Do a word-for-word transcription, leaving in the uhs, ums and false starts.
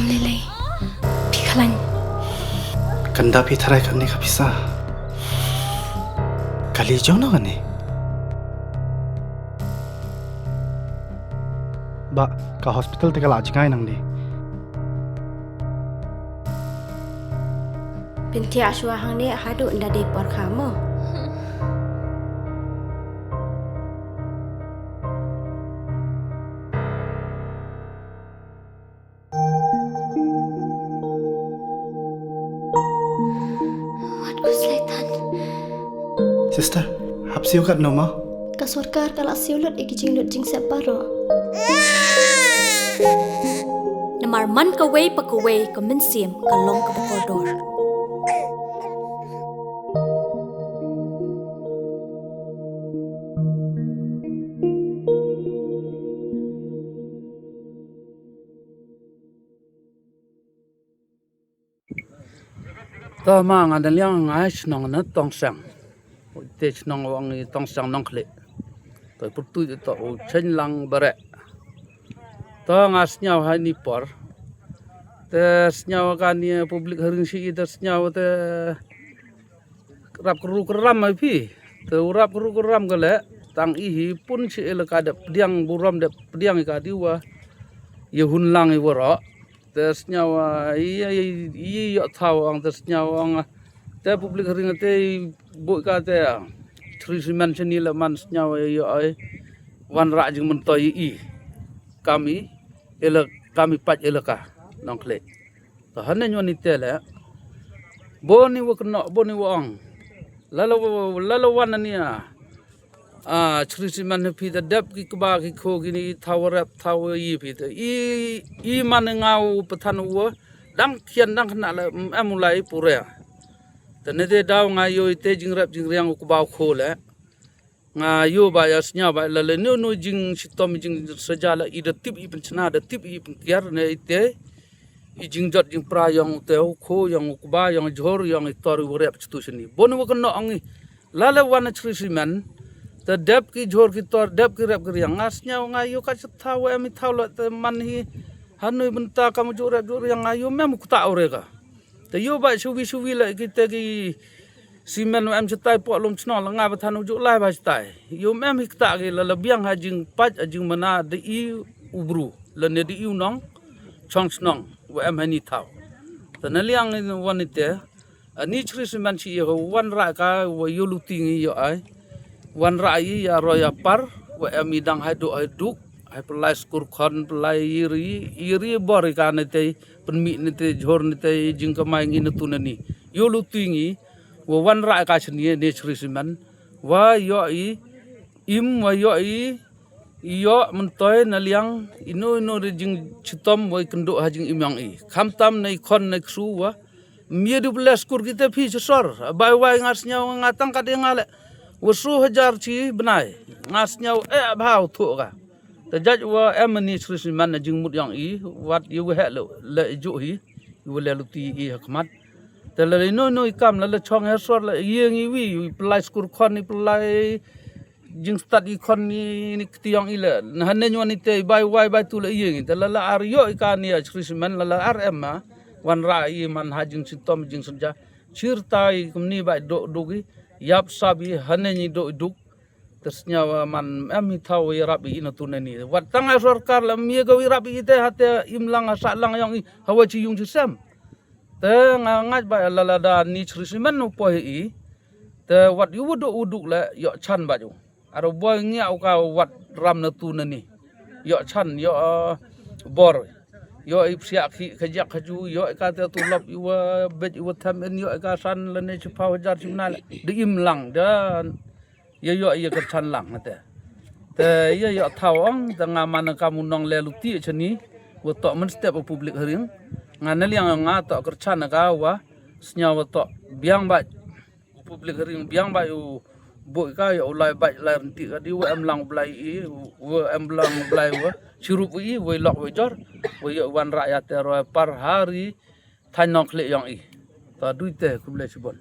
Lele, phi khlañ. Kanda phi tharai kani ka pisa. Kali jong no kani. Ba, ka hospital te ka la jngai nang di. Pynthia shwa hangne haduh nda de por kha mo. Wat ku slaitan. Sister, hap siu kat no ma? Ka sorkar ka la siu lut i ki jinglut jingsep baroh. Namar man kawei pa kawei ka mynsiem ka long kaba kordor. To ma nga da liang nga chnong na Tongsang. Te chnong wa ngi Tongsang Nongkhlieh. To pyrtuit to u Chenglang Bareh. To nga sñiaw ha ini por. Te sñiaw kani public hearing chi i te sñiaw te rap kru kram ma phi. Te u rap kru kram ka le tang i hi pun chi elaka dep pdiang burom dep pdiang i ka di wa. Ye hun lang i waroh. Te sñiaw, ah, i, i, i, i yoh thaw ang te sñiaw ang, ah. Te public hearing te i boi ka te, ah. Chri Cement chini le man sñiaw i yoh ai. Wan rah jingmyntoi i. Kam i, ele, kam i pait elaka. Nongkhlieh. Te hane ñuan i te le. Boni wa kynnoh, boni wa ong. Lalo, lalo wan ni, ah. Ah, Chri Cement phi te dep ki kba ki kho kini thaw rep thaw i phi te. I, i man nga u pathan u wa dang khian dang khna le, em u lai pure. Te ne te daw nga yoh i te jingrep jingriang u kba u kho le. Nga yoh ba ya sñiaw ba la le nu nu jingchitom jingsaja le i da tip i pynchna da tip i pynkiar ne i te. I jingjot jingpra yong u te u kho yong u kba yong jhur yong i tor u rep chitu chini. Boni wa kynnoh ong i. Lale wan Chri Cement. Te dep ki jhur ki tor, dep ki rep ki riang. Nga sñiaw nga yoh ka chatha wa em i thaw le te man hi. Hanui bynta kam u ju rep ju riang nga yoh mem u kta u re ka. Te yoh ba chuwi chuwi le ki te ki cement wa em chatai poh lum chnong le nga ba than u ju lai ba chatai. Yoh mem hi kta ki le le biang ha jingpait ha jingmana de i u bru. Le ne de i u nong. Chong chnong wa em ha ini thaw. Te na liang i wan i te. Ani Chri Cement chi i ho wan rah ka wa yoh luti ngi yoh ai. Wan rah i ya roi ya par wa em i dang hai duk hai duk. Hai pynlai skur khon pynlai i ri, i ri bor i ka ne te pynmih ne te jhur ne te jingkamai ngi ne tu ne ni. Yoh luti ngi wa wan rah ka chini ne Chri Cement. Wa yoh i im wa yoh i, i yoh myntoi na liang, ino ino de jingchitom wa i kynduh ha jingim yong i. Khamtam na i khon na i ksu wa, mye du pynlai skur ki te phi chasor, bai wai nga sñiaw nga tang kat nga le, wa su hajar chi bnai, nga sñiaw eh bha u thuh ka. Te jait wa em ni Chri Cement na jingmut yong i, wat i wa heh le, le i juh hi, i wa le luti i ha khmat. Te le ino ino i kam le le chong ha sor le i ngi wi, i pynlai skur khon i pynlai jingstad i khon ni, ni kti yong i le. Na hane ñuan i te bai wai bai tu le i ngi. Te la la ar yoh i ka ni a Chri Cement la la ar em ma. Wan rah i man ha jingchitom jingsynja. Chirta i kumni bai duk duk i. Yap sap i hane ñi duk duk. Te sñiaw man em i thaw i rap i ina tu ne ni. Wat tang a sorkar la mye ka wi rap i te ha te im lang ha sah lang yong i. Hawa chi yung chi sem. Te nga ngait ba la la da ni Chri Cement u poi i. Te wat yu wuduk wuduk le yoh chan ba ju. Aro boi ngiah u ka wat ram na tu na ni. Yoh chan, yoh, uh, bor. Yoh i psiak khi ka jak ka ju, yoh i ka te tu lop i wa bej i wa them en, yoh i ka san la ne chi phaw hajar chi na le. De im lang, de Ye yoh ye kyrchan lang te. Te ye yoh thaw ong, te nga man ka mu nong le luti chani, wa toh mynstep u public hearing. Nga na liang nga toh kyrchan ka wa, sñiaw wa toh biang bait u public hearing, biang bait u boi ka yoh u lai bait lai rynti ka di wa em lang u Blai i, wa em lang u Blai wa, chirup wa i, wa i lok wa i jor, wa yoh wan rah ya te roi par hari, thain Nongkhlieh yong i. Ta dui te, khublei chibon.